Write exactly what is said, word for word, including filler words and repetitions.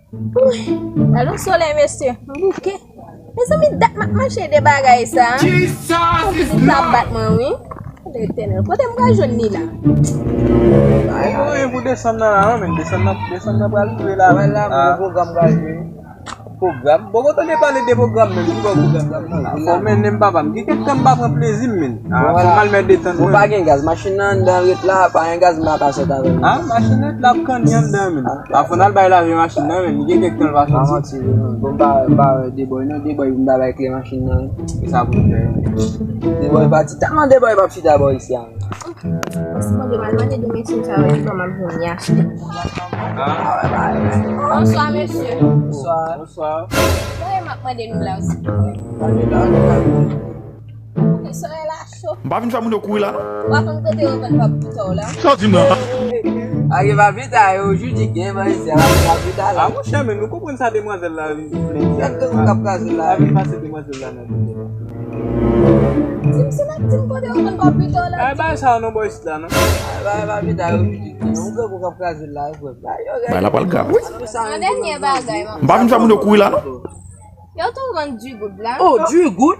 Gade yon solèy, mesye. M bouke. Mezanmi, dat m ap mache de bagay sa. Anpil sa ap bat mwen, wi. Letènèl, kote m pral jwenn li la? Ay, mwen pou desann nan la, non, men desann nan, desann nan pral jwe la. Wè la, mwen pwogram pral jwe. Pwogram? Bon, mwen tande pale de pwogram, men ki bò pwogram la? Fò mennen m, papa m. Gen kèk tan m pa pran plezi m, men. Fò m al mèt detann mwen. Ou pa gen gaz, machin nan anndan, ret la, pa gen gaz, m pa ka sot avè l. Ah, machin nan ret la ap kanni anndan, men. Ah, fò n al bay lave machin nan, men. Li gen kèk tan l pa soti. Pa manti, wi, non. Bon, m pa, m pa wè Deboy, non, Deboy, m pa bay kle machin nan. E sa pou fè. Deboy pati. Tèlman Deboy p ap chita bò isi a. Mèsi Bondye, m al mande de mesye sa yo ki kòman pou m achte. Bonswa, mesye. Bonswa. Bonswa. Mwen, m ap mande nou la, silvouplè. Solèy la cho. M pa vin fè moun yo kouri la, non. W ap konn kote yo vann pap pita w la. Sa w di m la? Ake pa pita, yo jodi gen, mwen, isi a, pa pita la. Ah, monchè, men nou konprann sa demwazèl la vle di a. Gad tou moun k ap kraze la. Sa vin pase demwazèl la nan. Di m si n ap di m kote yo konn pa pito la. Ay, bay sa non, bò isit la, non. Ay, bay, bay, pita, yo piti, non. Ou pran pou k ap kraze la, frè. Bay la pral grav, wi. Yon dènye bagay, man. M pa vin fè moun yo kouri la, non. Yo tou vann di goud la. Oh, di goud?